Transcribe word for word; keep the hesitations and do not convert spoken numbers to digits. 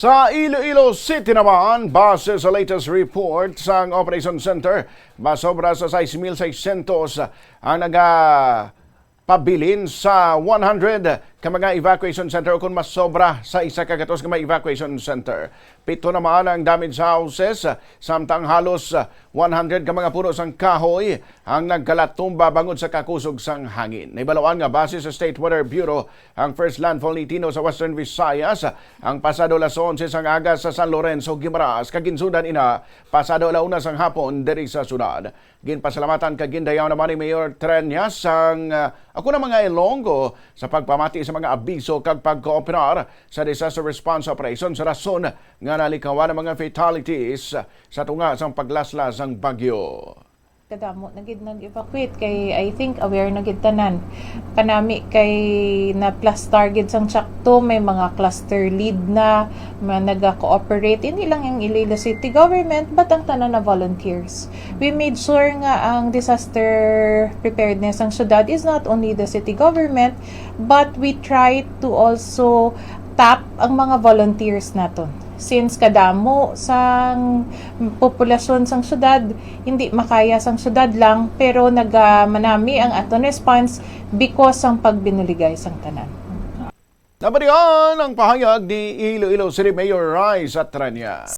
Sa Iloilo City naman, base sa latest report sang Operation Center, masobra sa sais mil seiscientos ang nagapabilin sa one hundred ka mga evacuation center, o kung masobra sa isa ka gatos ka mga evacuation center. Pito naman ang damaged houses, samtang halos one hundred ka mga puno sang kahoy ang nagkalatumba bangod sa kakusog sang hangin. Nahibaloan nga base sa State Weather Bureau, ang first landfall ni Tino sa Western Visayas ang pasado alas onse sang aga sa San Lorenzo, Guimaras, kag ginsundan ina pasado ala una sang hapon diri sa syudad. Ginpasalamatan kag gindayaw naman ni Mayor Treñas ang, ah, ako na mga Ilonggo sa pagpamati sa mga abiso kag pagkooperar sa disaster response operation sa rason nga nalikawan ang mga fatalities sa tunga sang paglaslas sang bagyo. Kadamo na gid nag-evacuate kay I think aware na gid tanan. Kanami kay na-plus target sang Chacto, may mga cluster lead na, mga naga-cooperate. Hindi lang ang Iloilo City Government, but ang tanan na volunteers. We made sure nga ang disaster preparedness sang syudad is not only the city government, but we try to also tap ang mga volunteers naton. Since kadamo sang populasyon sang syudad, hindi makaya sang syudad lang, pero nagamanami ang aton response because sang pagbinuligay sang tanan. Nabatian ang pahayag ni Iloilo City Mayor Rai Satrania.